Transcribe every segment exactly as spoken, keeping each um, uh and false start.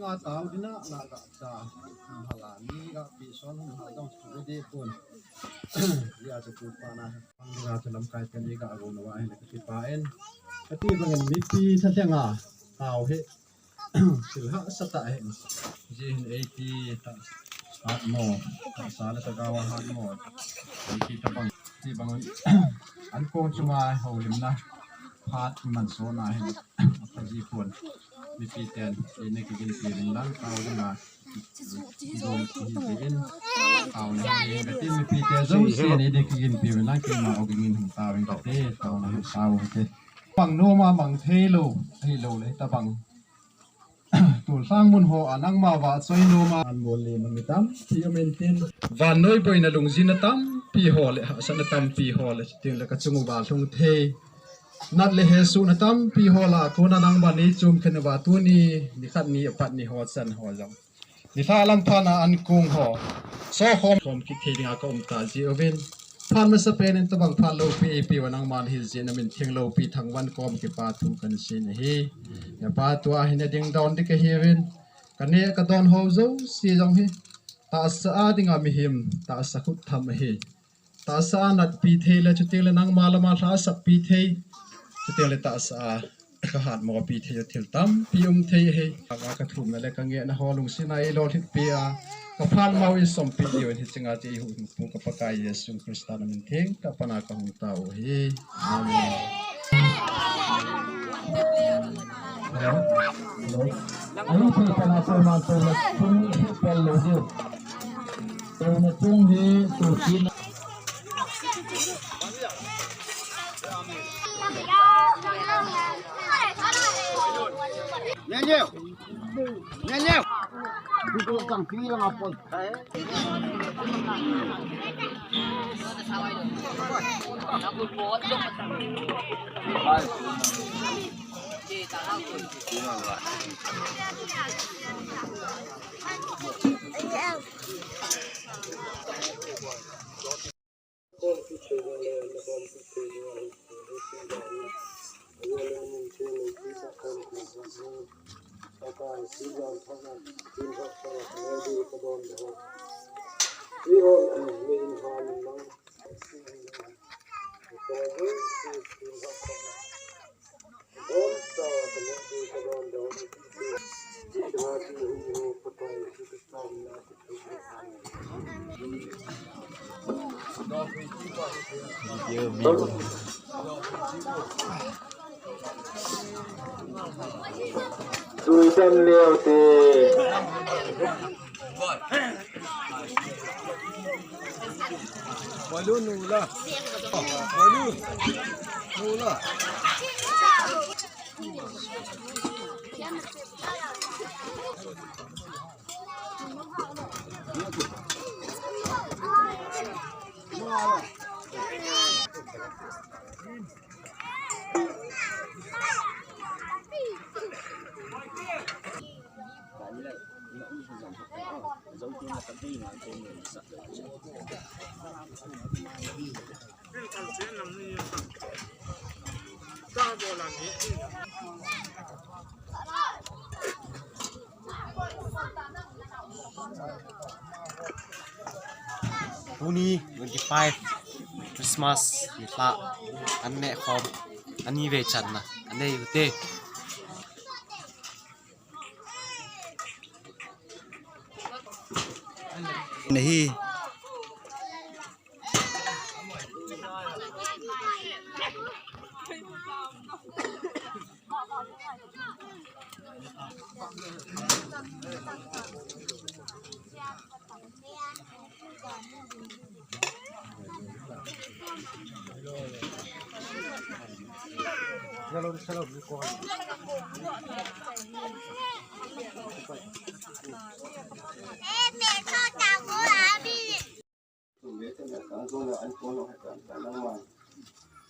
Tao ina la ga ta. Hala ni ga pi son ha dong chu de pun. Ya chu tu pa na. Pang ga chu lamkai kan ni ga go na wa hin ka ti pa en. Ka ti bang en mipi tha thenga. Tao he. Sil ha sa ta he. Ji hin eighty ta. Hat mo. Ta sa la ta ga wa hat mo. Eighty ta bang. Ti bang. An kong chunga ho lim na. Hat man so na he. Ka ji pun. Mipi ten, ina kigin pi rin lang, tao rin na. Gon ki hi rin, tao rin na. Ka ti mipi ten, zo si ni de kigin pi rin lang, ki ma o kigin hung tao rin ka te, tao na hung tao te. Pang no ma mang thei lo, thei lo le ta bang. Tul sang mun ho anang ma va choi no ma an bol le man mi tam, ti o men tin. Van noi boina lungzin na tam, pi ho le, ha sa na tam, pi ho le, tin le ka chung u va lung thei. Nat le he su na tampi ho la, tuna nangma ni chum khen uva tuni, ni khat ni apat ni ho chan ho jong. Ni lha lam phat na an kung ho. So khom khom kit thei dinga ka um ta ji uvin. Phat masa pen in tabang phat lopi eipi uva nangman hil ji na min theng lopi thangvan kom kipa thu kan sin ahi. Ya pa tua hin a ding don dik ahi uvin. Ka ne ka don ho jouse jong hi. Tahsa a dinga mihem, tahsa khut tham ahi. Tahsa a natpi thei le, chuteng le nangma lama lhasappi thei. Chuteng le tahsa a ka hatmopi thei, thil tampi um thei ahi. Ka, ka thumna le ka ngehna ho lungsetna eilolhinpi a, ka phat mau in sompi diu in hiche nga te eihuhhingpu ka Pakai Jesu Christa na min theng tah a pana ka hung tao u ahi. Amen. Hello? Hello? Ahi thei pana ko man to na tung hi pel lo diu. Tuna chung hi tu kin. Nyanyo. Nyanyo. Dito kang pila nga po. Tui tam leo te. Malu nula. Malu nula. Tuni twenty-five Christmas ni lha an neh khom ani ve channa an nei u te. Nahi.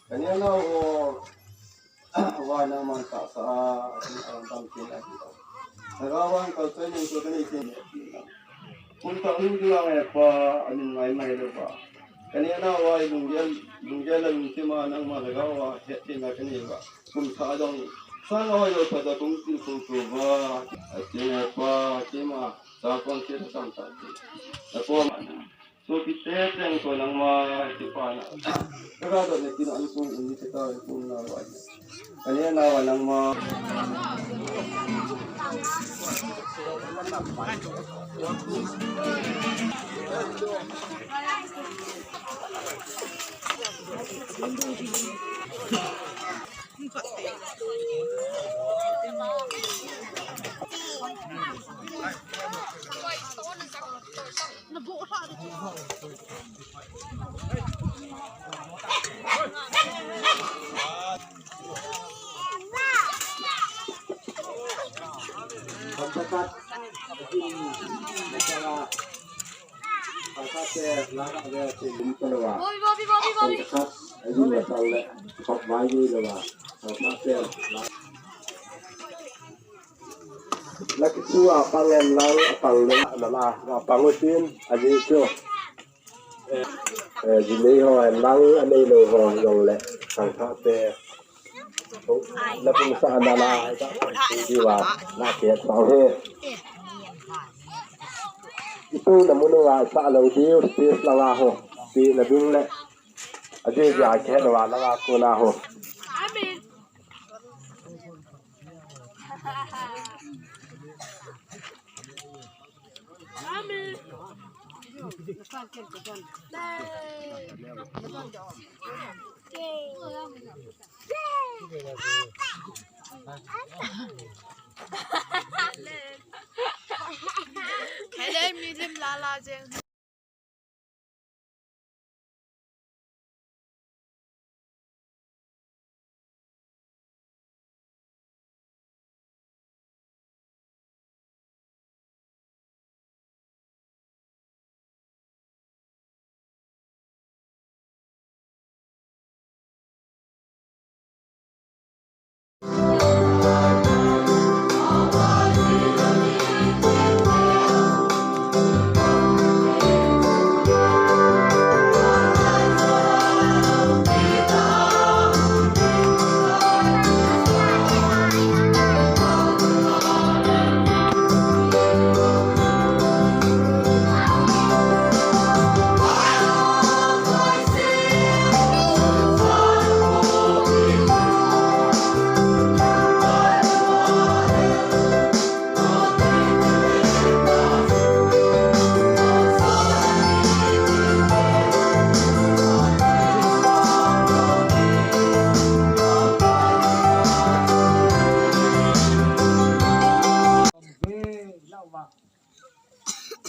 Kani ana o wa nangman tahsa a, a, dam kin a. Nagawan kal training ko kani kin. Kun ta un dula ngai pa anin ngai mai le ba. Kani ana wa lunggel, lunggel la lungkima nangma nagawa het tin la kani ba. Kun ta dong Sang hoi lo pa da kung tin kung tu va. Ati na pa, ti ma, sa kong ti sa ta. Na po ma. So, kite teng ko nangma, ti pa na. Kaga do ne kina ni kung ni ta kung na wa. Kani na wa nangma. Laki chu a pang en lang, a pang le, a la, a pang u tin, a ji chu. Eh, eh, ji nei ho en lang, a nei lo ho jong le, sang kha te. La pung sa na la, di wa, la ke sa he. Itu na mun wa sa lo di, space la wa ho. Ti na ding le. A ji ja ke na wa la wa ko na ho. Amen. Hele, milim lala jeng.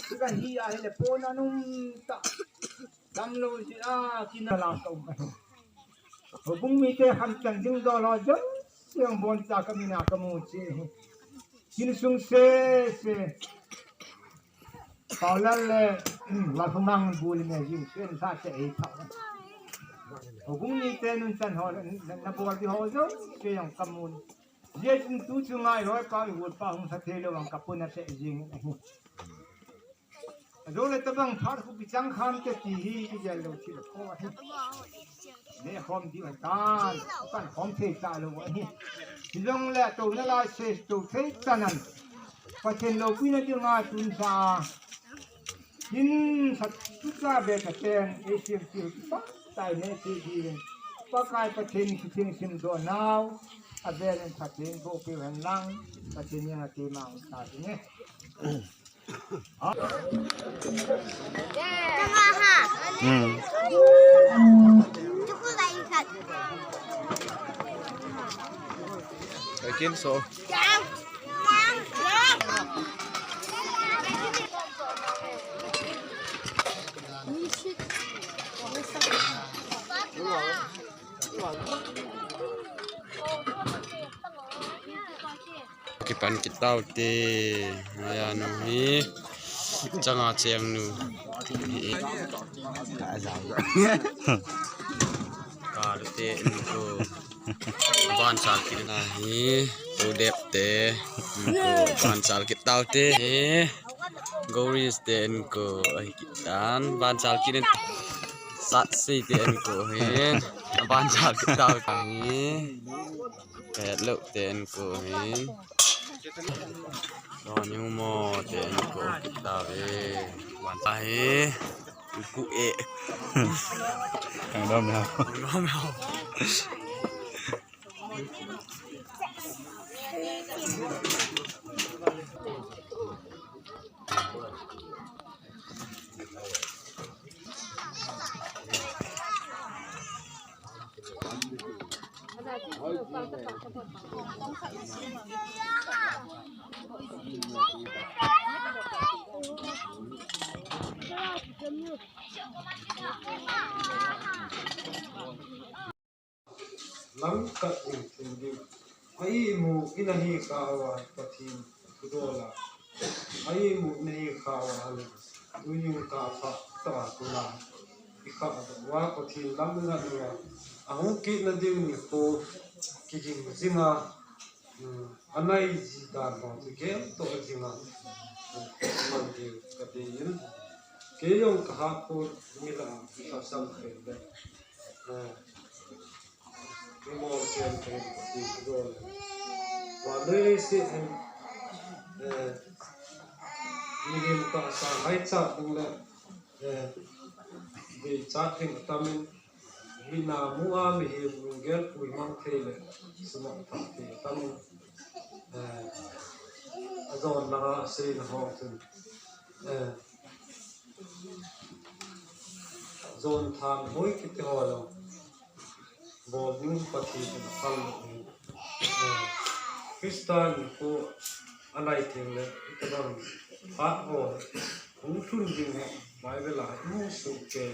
Tika hi a hile pona nung ta. Damlo ji a kina la ka um. Houbung mite kham chang jing dol ho jong, siang bon cha ka mina ka mu che. Kin sung se se. Paulal le, Lalhumang bul ne jing sen sa che ei pha. Houbung mite nun chan ho, na, na bol di ho jong, siang ka mu. Jia chun tu chu ngai loi pa, i hul pa hung sa thei lo ang ka puna se jing. Ajo le tabang phat khu kichang kham te ti hi, i jal lo thil kho hi. Ne khom di a tan, kan khom thei ta lo hi. Hilong le to na lai se to thei ta nan. Pathen loupina dinga tun sa. Kin sa tu sa be ka ten, e sim sim pa tai ne ti di. Pakai Pathen ki thing sim do nau. A be len Pathen bo pe wen lang. Pathen yang a ti mang sa ti ne. Kipan kit tau te, aya nu hi, changa cheng nu. Ka lu te nu ko. Ban sal kit na hi, u dep te, ko ban sal kit tau te hi, Goris te ko, ai kit tan, ban sal kit. Satsi te an ko hin. Aban jal kita kang hi. Pet lo te an ko hin. Don yung mo te an ko kita ve. Ban ta hi. Ku e. Ang dom ya. Ang dom ya. Langkhat in thim ding. A imu in ahi kha uva Pathen thudol a. A imu in ahi kha uva le. Tuin ka pha ta tu la. I kha uva Pathen lam na uva. A hung kit na ding nikho kiging jinga. Hmm, anai ji dan ho chu gel to jinga. Man ding ka dei in. Kei jong ka ha ko mi la ka sam khen de. Eh. Imol chen chen ti dol. Vannoi leiset hin, eh, mihem tahsa ngaichat ding le, eh, deichat ding atamin, mi na mu a mihem lunggel pui mang thei le, sumang thah thei atamin, eh, ajon langa seina ho chun, eh, Jon thanhoi kiti ho jong bol ding Pathen in aphal lou ahi. Eh, Christa nikho anai teng le, itobang phat ho hung lhun ding hi Bible a imu soh kei.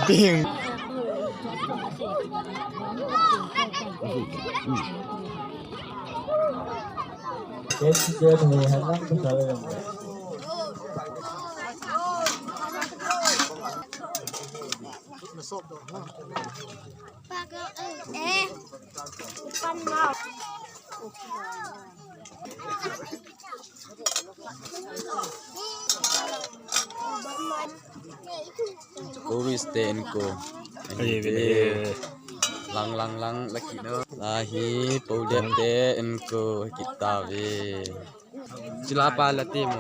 Bing. Ko ri ste en ko. Ahi, ahi. Lang, lang, lang, laki no. Lahi, Paulette te, enko, kita ve. Chilapa la te mo.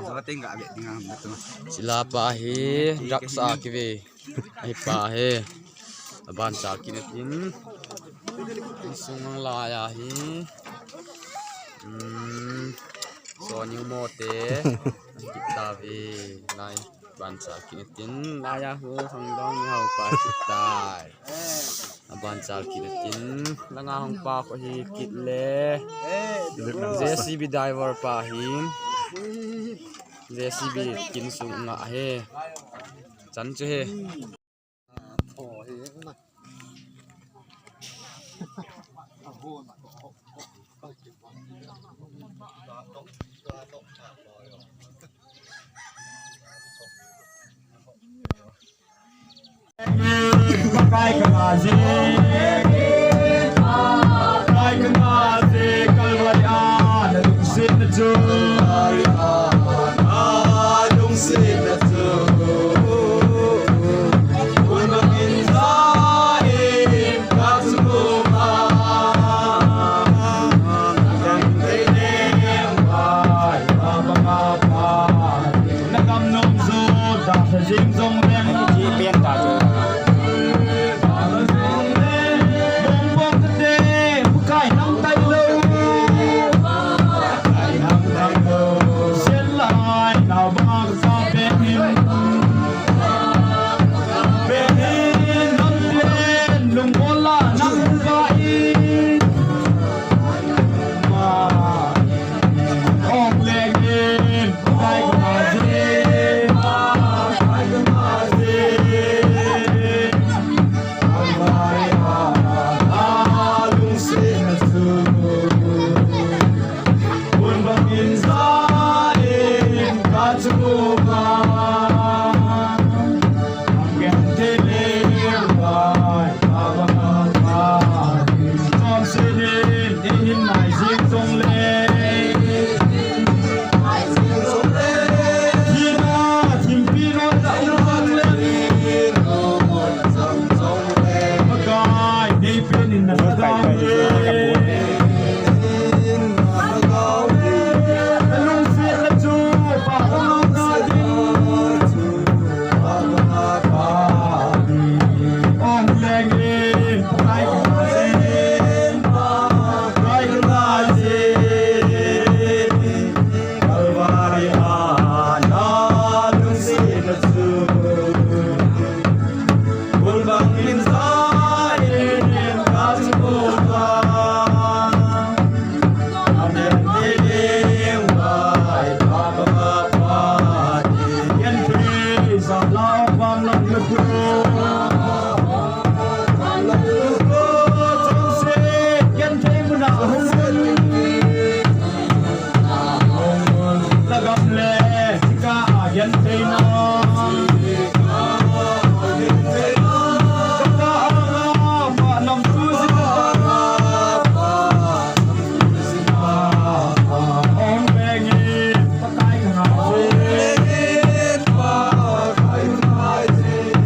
Chilapa hi, drugs a ki ve. Ahi pa hi. Aban cha kit na tin. Sung ang la ya hi. Hmm. So, new mo te. Kita ve. Lai. Ban cha kit na tin. La ya hu, hang dong, hau pa, kita. Aban cha kit na tin. Langa hong pa ko hi kit le. J C B driver pa hin. J C B kin sung nga he. Chan chu he.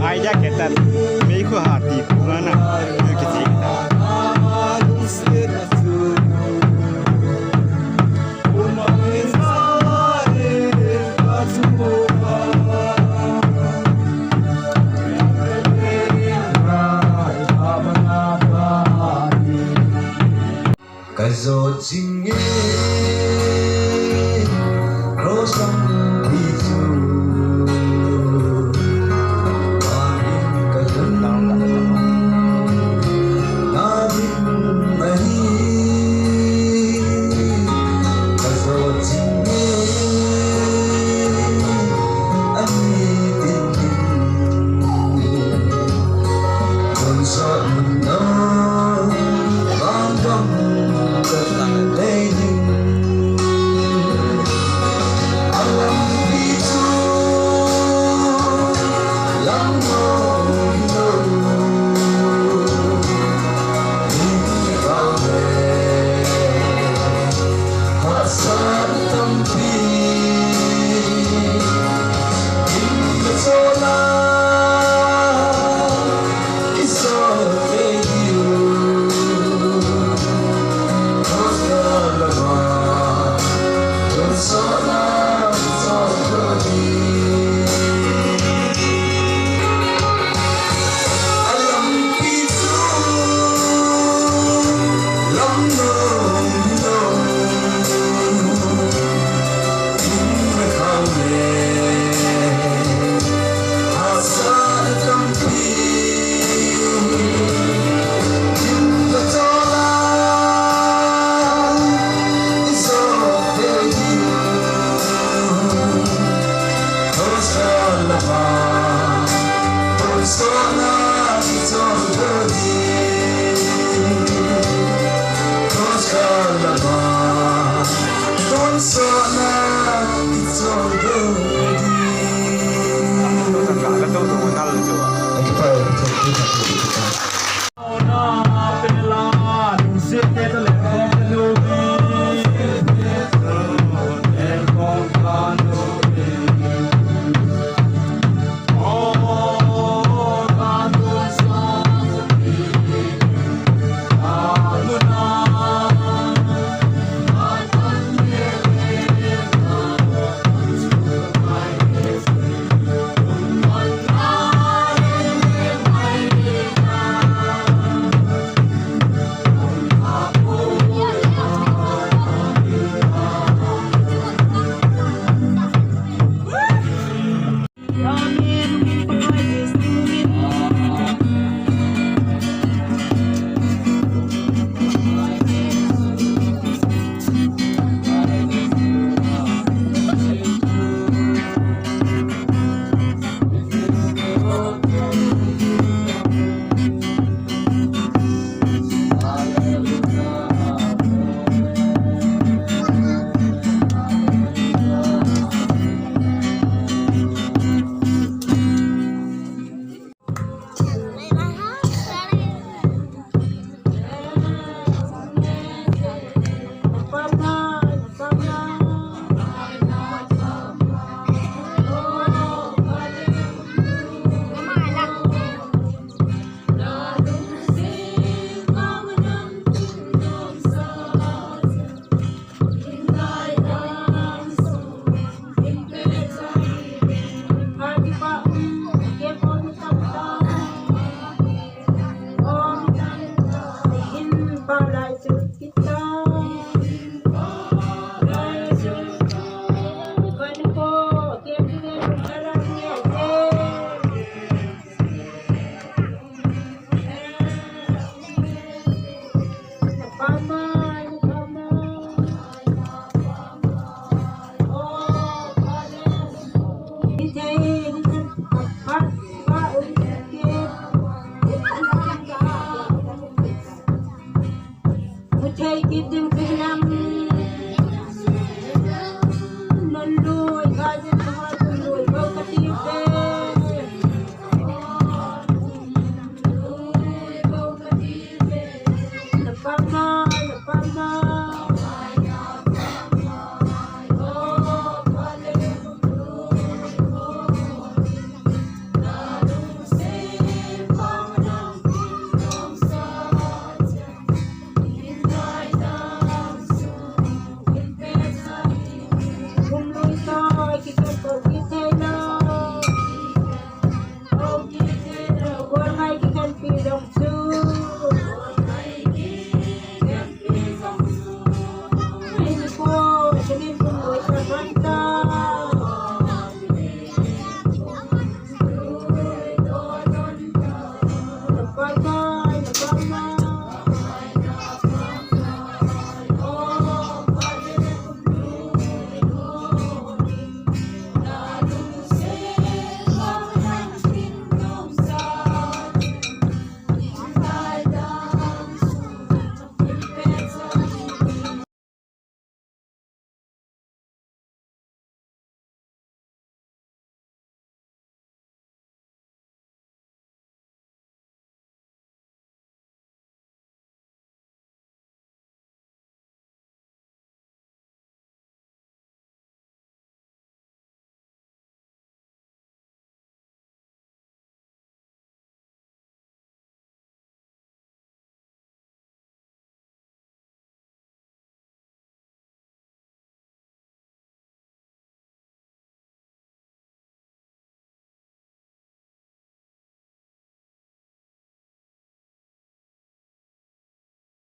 Ai ja ke ta, mei ko ha ti pu na, yu ki ti ta. Ka zot jing e, cross ang pi chu. Pahin ka lung, na din ahi. Ka zot jing e, ani tin. Kon sot mun no, bang dong ka tang lei din.